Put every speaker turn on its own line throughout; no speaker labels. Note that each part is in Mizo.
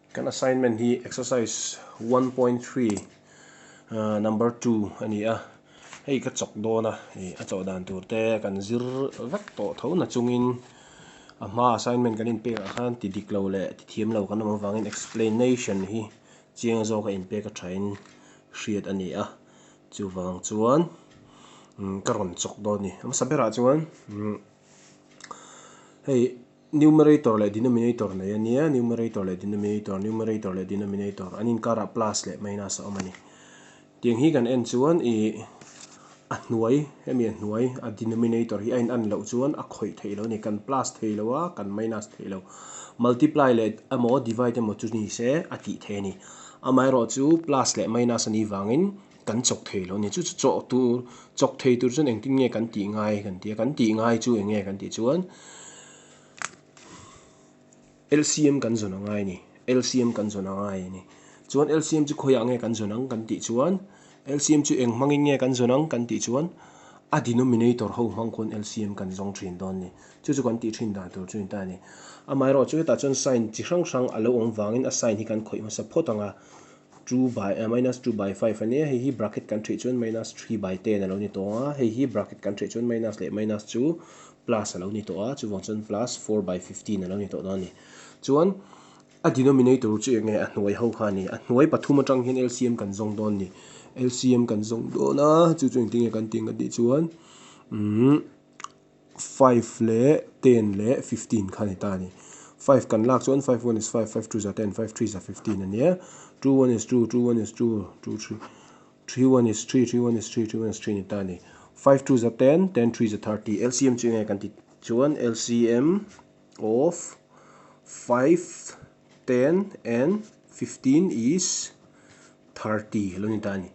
Kan assignment hi exercise 1.3 number 2 a ni a, hei ka chawk dawn a, ih a chawh dan tur te kan zir vek tawh tho na chungin a hma assignment kan inpek ah khan ti dik lo leh ti thiam lo kan awm avangin explanation hi chiang zawk a inpek a thain hriat a ni a, chuvang chuan ka rawn chawk dawn a ni. A hmasa berah chuan hei. Numerator leh denominator nei a nia, numerator leh denominator, numerator leh denominator an inkarah plus leh minus a awm a ni. Tiang hi kan en chuan ih a hnuai hemi a hnuai a denominator hi a in an loh chuan a khawih theih loh a ni, kan plus thei lo a, kan minus thei lo. Multiply leh emaw divide emaw chu ni se a tih theih a ni. Amaherawh chu plus leh minus a nih vangin kan chawk thei lo a ni. Chu chu chawh tur chawk thei tur chuan engtin nge kan tih ngai kan ti a, kan tih ngai chu eng nge kan tih chuan LCM kan zawn a ngai a ni, LCM kan zawn a ngai a ni. Chuan LCM chu khawiah nge kan zawn ang kan tih chuan LCM chu eng hmangin nge kan zawn ang kan tih chuan a denominator ho hmang khawn LCM kan zawng thin dawn a ni. Chu chu kan tih thin dan tur chu a ni ta a ni. Amaherawh chu hetah chuan sign chi hrang hrang a lo awm vangin a sign hi kan khawih hmasa phawt ang a. 2 by eh minus 2 by 5 a nia hei hi bracket kan theih chuan minus 3 by 10 a lo ni tawh ang a hei hi bracket kan theih chuan minus leh minus chu plus a lo ni tawh a chuvang chuan plus 4 by 15 a lo ni tawh dawn a ni chuan a denominator chu eng nge a hnuai ho kha a ni a hnuai pathum atang hian LCM kan zawng dawn a ni LCM kan zawng dawn a chu chu engtin nge kan tih ang kan tih chuan umm 5 leh 10 leh 15 kha a ni ta a ni. 5 kan lak chuan 5 1 is 5, 5 2 za 10, 5 3 za 15 a ni a. 2 1 is 2, 2 1 is 2, 2 3, 3 1 is 3, 3 1 is 3, 3 1 is 3 a ni ta a ni. 5 2 za 10, 10 3 za 30. LCM chu enge kan tih chuan LCM of 5, 10 and 15 is 30 a lo ni ta a ni.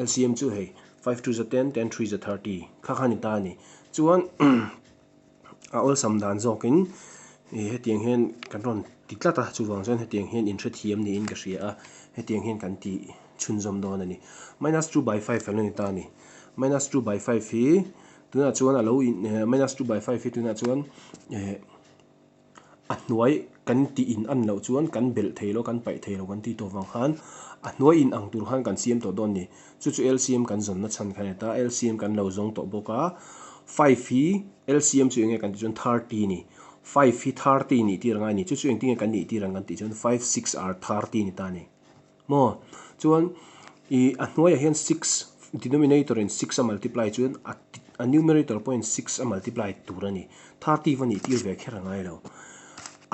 LCM chu hei 5 2 za 10, 10 3 za 30 kha kha a ni ta a ni. Chuan a awlsam dan zawkin ih hetiang hian kan rawn ti tlat a, chuvang chuan hetiang hian inhrethiam niin ka hria a, hetiang hian kan ti chhunzawm dawn a ni. Minus 2 by 5 a lo ni ta a ni. Minus 2 by 5 hi tunah chuan a lo in minus 2 by 5 hi tunah chuan eh A hnuai kan tih in an loh chuan kan belh thei lo, kan paih thei lo kan tih tawh vang khan a hnuai in ang tur khan kan siam tawh dawn ni. Chu chu LCM kan zawnna chhan kha a ni ta, LCM kan lo zawng tawh bawk a. Five hi LCM chu enge kan tih chuan 30 a ni. Five hi 30 nih tir ang a ni. Chu chu engtin nge kan nih tir ang kan tih chuan five six are 30 a ni ta a ni. Maw? Chuan ih a hnuaiah hian six denominator in six a multiply chuan a a numerator pawhin six a multiply tur a ni. 30 va nih tir ve kher a ngai lo.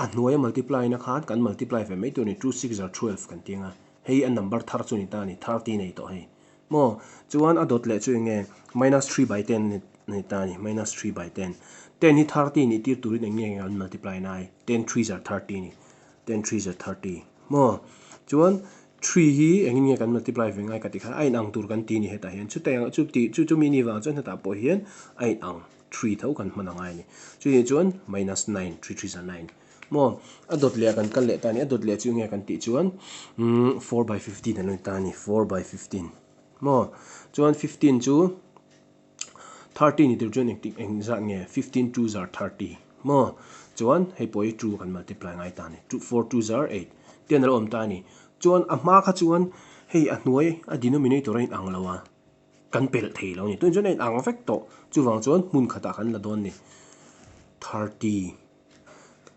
A hnuaia multiply na khan kan multiply ve mai tur a ni. Two six are 12 kan ti ang a. Hei a number thar chu a ni ta a ni. 30 nei tawh hei. Maw? Chuan a dawt leh chu eng nge? Minus three by ten a ni ta a ni. Minus three by ten. Ten hi 30 nih tir turin eng nge an multiply na ai? Ten threes are 30 a ni. Ten threes are 30. Maw? Chuan three hi engin nge kan multiply ve ngai ka tih khan a inang tur kan ti a ni hetah hian. Chutah chu ti chu chumi ni vang chuan hetah pawh hian a inang three tho kan hman a ngai a ni. Chutih chuan minus nine, three threes are nine. Maw? A dawt leh ah kan kal leh ta a ni. A dawt leh chu enge kan tih chuan umm four by 15 a lo ni ta a ni. Four by 15. Maw? Chuan 15 chu 30 ni tur chuan engtik eng zat nge 15 twos are 30 maw chuan hei pawh hi two kan multiply ngai ta a ni two four twos are eight ten a lo awm ta a ni chuan a hma kha chuan hei a hnuai a denominator a inang lo a kan pelh thei lo a ni tunah chuan a inang vek tawh chuvang chuan hmun khatah kan la dawn a ni 30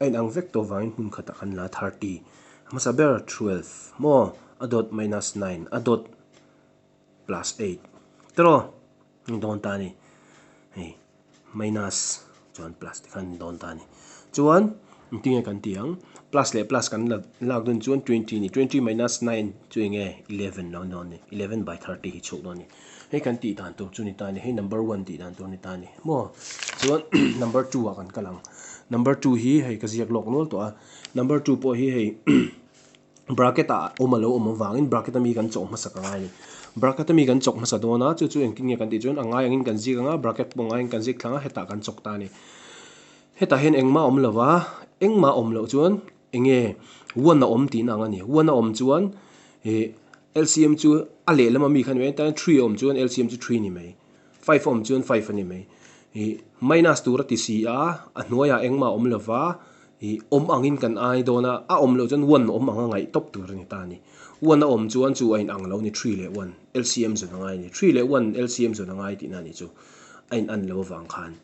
a inang vek tawh vangin hmun khatah kan la 30 a hmasa ber 12 maw a dawt minus nine a dawt plus eight tiraw ni dawn ta a ni hei minus chuan plus te khan ni dawn ta a ni chuan engtin nge kan tih ang plus leh plus kan la lak dawn chuan 20 ni 20 minus 9 chu enge 11 lo ni dawn a ni 11 by 30 hi chhuk dawn a ni hei kan tih dan tur chu ni ta a ni hei number 1 tih dan tur ni ta a ni maw chuan number 2 ah kan kal ang number 2 hi hei ka ziak lawk nual tawh a number 2 pawh hi hei Bracket ah awm a lo awm avangin bracket ami kan chawk hmasak a ngai a ni. Bracket ami kan chawk hmasa dawn a, chu chu engtin nge kan tih chuan a ngai angin kan zik ang a, bracket pawh ngaiin kan zik thlang a, hetah kan chawk ta a ni. Hetah hian engmah a awm lo va, engmah a awm loh chuan enge one a awm tihna ang a ni. One a awm chuan ih LCM chu a lehlam ami kha a ni mai, tan three a awm chuan LCM chu three a ni mai, five a awm chuan five a ni mai. Ih minus tur a ti si a, a hnuaiah engmah a awm lo va. Ih awm angin kan ai dawn a, a awm loh chuan one awm anga ngaih tawp tur a ni ta a ni. One a awm chuan chu a in ang lo ni three leh one LCM zawn a ngai a ni. Three leh one LCM zawn a ngai tihna a nih chu a in an lo avang khan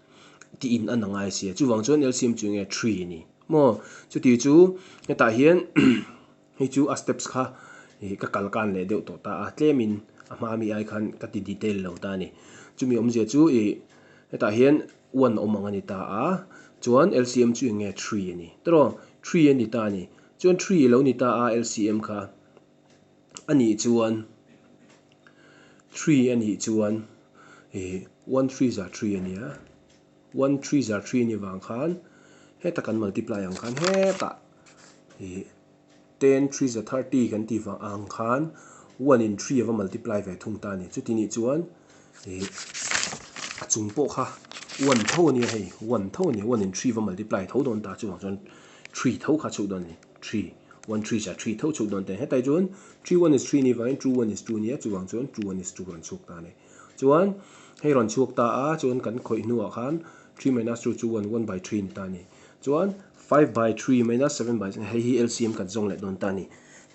tih in an a ngai sia. Chuvang chuan LCM chu enge three a ni maw? Chuti chu hetah hian hei chu a steps kha ih ka kal kan leh deuh tawh ta a, tlemin a hma mi ai khan ka ti detail lo ta a ni. Chumi awmzia chu ih hetah hian one awm ang a ni ta a, chuan LCM chu eng nge three a ni tawh three a ni ta a ni chuan three a lo ni ta a LCM kha a nih chuan three a nih chuan ih one three za three a nia one three za three a nih vang khan heta kan multiply ang khan hetah ih. Ten three za 30 kan tih vang ang khan one in three ava multiply ve thung ta a ni. Chuti nih chuan ih a chung pawh kha one tho a nia hei one tho a ni one in three va multiply tho dawn ta chuvang chuan three tho kha chhuk dawn a ni three one three za three tho chhuk dawn ta hetlai chuan three one is three ni vangin two one is two nia chuvang chuan two one is two rawn chhuk ta a ni. Chuan hei rawn chhuak ta a chuan kan khawih hnuah khan three minus two chu one one by three ni ta a ni. Chuan five by three minus seven by hei hi LCM kan zawng leh dawn ta a ni.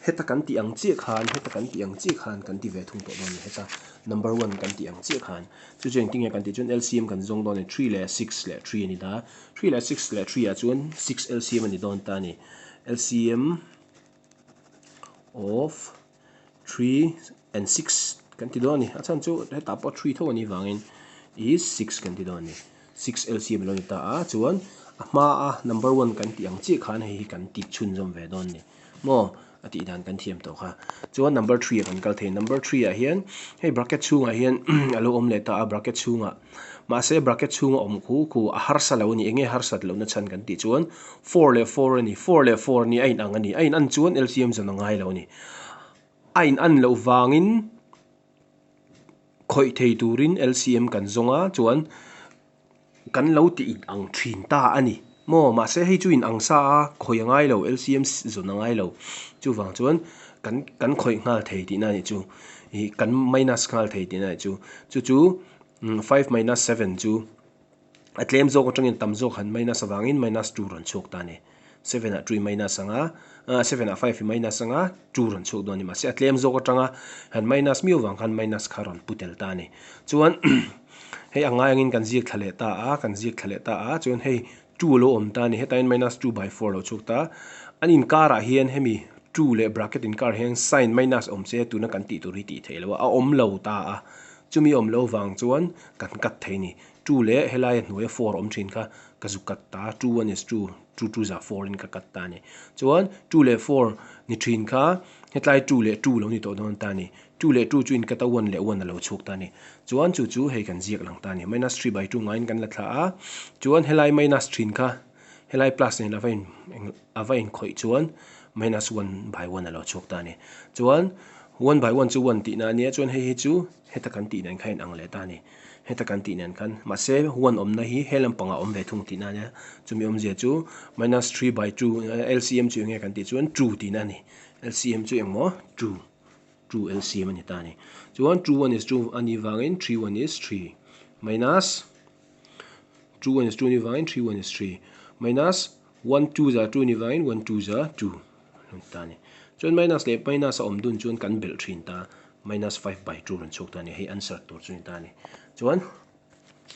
Heta kan tih ang chiah khan heta kan tih ang chiah khan kan ti ve thung tawh dawn a ni. Heta number one kan tih ang chiah khan chu chu engtin nge kan tih chuan LCM kan zawng dawn a ni. Three leh six leh three a ni ta. Three leh six leh three ah chuan six LCM a ni dawn ta a ni. LCM of three and six kan ti dawn a ni. A chhan chu hetah pawh three tho a nih vangin is six kan ti dawn a ni. Six LCM a lo ni ta a, chuan a hma a number one kan tih ang chiah khan hei hi kan ti chhunzawm ve dawn a ni. Maw a tih dan kan thiam tawh kha. Chuan number three ah kan kal thei. Number three ah hian hei bracket chhungah hian a lo awm leh ta a bracket chhungah. Mahse bracket chhunga awm khu khu a harsa lo a ni. Enge harsat lohna chhan kan tih chuan four leh four a ni. Four leh four a ni a inang a ni. A inan chuan LCM zawn a ngai lo a ni. A inan loh vangin khawih thei turin LCM kan zawng a chuan kan lo ti inang thin ta a ni. Maw mahse hei chu inang sa a khawih a ngai lo LCM zawn a ngai lo. Chuvang chuan kan kan khawih nghal thei tihna a nih chu. Ih kan minus nghal thei tihna a nih chu. Chu chu five minus seven chu a tlem zawk atangin tam zawk han minus avangin minus two rawn chhuak ta a ni. Seven ah two i minus anga ah seven ah five i minus anga two rawn chhuak dawn a ni. Mahse a tlem zawk atanga han minus miau vang khan minus kha rawn pu tel ta a ni. Chuan hei a ngai angin kan ziak thla leh ta a, kan ziak thla leh ta a chuan hei two a lo awm ta a ni. Hetah hian minus two by four a lo chhuak ta a. An inkarah hian hemi two leh bracket inkarah hian sign minus awm se tuna kan tih tur hi tih theih loh a, a awm lo ta a. Chumi awm loh vang chuan kan cut thei a ni. Two leh helaia hnuaia four awm thin kha ka zu cut ta, two one is two, two two za four in ka cut ta a ni. Chuan two leh four ni thin kha hetlai two leh two lo ni tawh dawn ta a ni. Two leh two chu in cut a one leh one a lo chhuak ta a ni. Chuan chu chu hei kan ziak lang ta a ni. Minus three by two ngaiin kan la thla a, chuan helai minus thin kha helai plus nen a va in a va inkhawih chuan minus one by one a lo chhuak ta a ni. Chuan one by one chu one tihna a nia chuan hei hi chu heta kan tih nen kha inang leh ta a ni. Heta kan tih nen khan mahse one awmna hi he lampangah awm ve thung tihna a nia. Chumi awmzia chu minus three by two LCM chu enge kan tih chuan two tihna a ni. LCM chu engmaw two two LCM a ni ta a ni. Chuan two one is two a nih vangin three one is three minus two one is two a nih vangin three one is three minus one two za two a nih vangin one two za two a ni ta a ni. Chuan minus leh minus a awm dun chuan kan belh thin ta. Minus five by two rawn chhuak ta a ni. Hei answer tur chu ni ta a ni. Chuan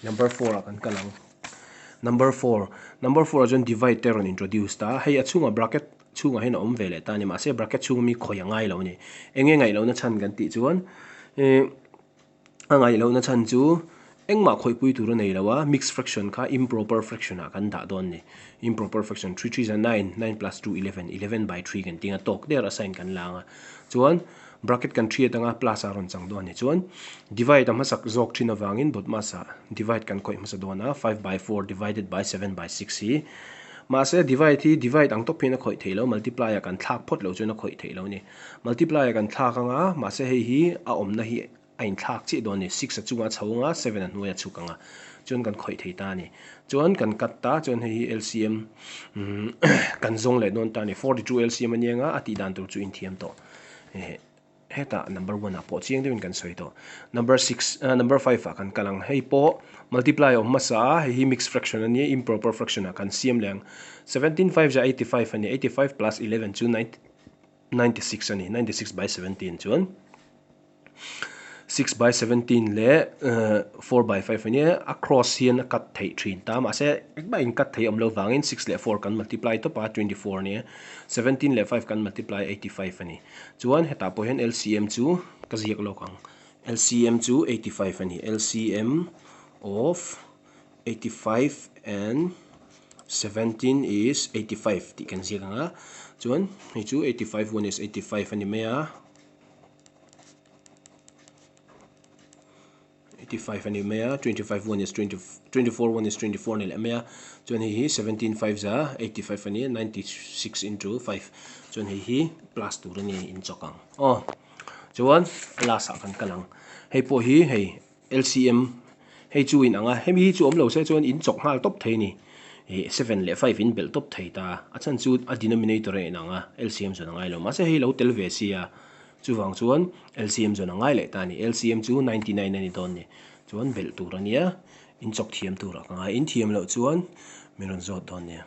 number four ah kan kal ang. Number four. Number four ah chuan divide te rawn introduce ta. Hei a chhungah bracket chhungah hian a awm ve leh ta a ni. Mahse bracket chhunga mi khawi a ngai lo a ni. Eng nge ngaih lohna chhan kan tih chuan eh a ngaih lohna chhan chu engmah khawihpui tur a nei lo a. Mixed fraction kha improper fraction ah kan dah dawn a ni. Improper fraction three three za nine, nine plus two eleven, eleven by three kan ti ang a tawk der a sign kan la ang a. Chuan Bracket kan thiat anga plus a rawn chang dawn a ni. Chuan divide a hmasak zawk thin avangin bawtmas ah divide kan khawih hmasa dawn a, five by four divided by seven by six hi. Mahse divide hi divide ang tawp hian a khawih theih lo, multiply ah kan thlak phawt loh chuan a khawih theih lo a ni. Multiply ah kan thlak anga mahse hei hi a awmna hi a inthlak chiah dawn a ni. Six a chungah a chho anga seven a hnuaiah a chhuk anga chuan kan khawih thei ta a ni. Chuan kan cut ta chuan hei hi LCM kan zawng leh dawn ta a ni. Forty two LCM a ni anga a tih dan tur chu inthiam tawh. Hetah number one ah pawh chiang deuhin kan sawi tawh. Number six ah number five ah kan kal ang. Hei pawh multiply a awm hmasa a, hei hi mixed fraction a nia, improper fraction ah kan siam leh ang. 17 five za 85 a ni, 85 plus 11 chu 96 a ni, 96 by 17 chuan 6 by 17 leh 4 by 5 a nia, a cross hian a cut theih thin ta, mahse engmah in cut theih awm lo vangin 6 leh 4 kan multiply tawp a, 24 a nia, 17 leh 5 kan multiply 85 a ni. Chuan hetah pawh hian LCM chu ka ziak lawk ang. LCM chu 85 a ni. LCM of 85 and 17 is 85 tih kan ziak ang a. Chuan hei chu 85 one is 85 a ni mai a. 85 a ni mai a, 25 one is 20, 24 one is 24 a ni leh mai a, chuan hei hi 17 5 za 85 a ni a, 96 into 5 chuan hei hi plus tur a ni in chawk ang aw. Chuan last ah kan kal ang, hei pawh hi hei LCM hei chu in ang a, hemi hi chu awm lo se chuan in chawk nghal tawp thei a ni, ih 7 leh 5 in belh tawp thei ta, a chhan chu a denominator a in ang a, LCM chuan a ngai lo, mahse hei lo tel ve sia. Chuvang chuan LCM chuan a ngai leh ta a ni. LCM chu 99 a ni dawn ni. Chuan belh tur a nia, in chawk thiam turah ka ngai. In thiam loh chuan min rawn zawt dawn nia.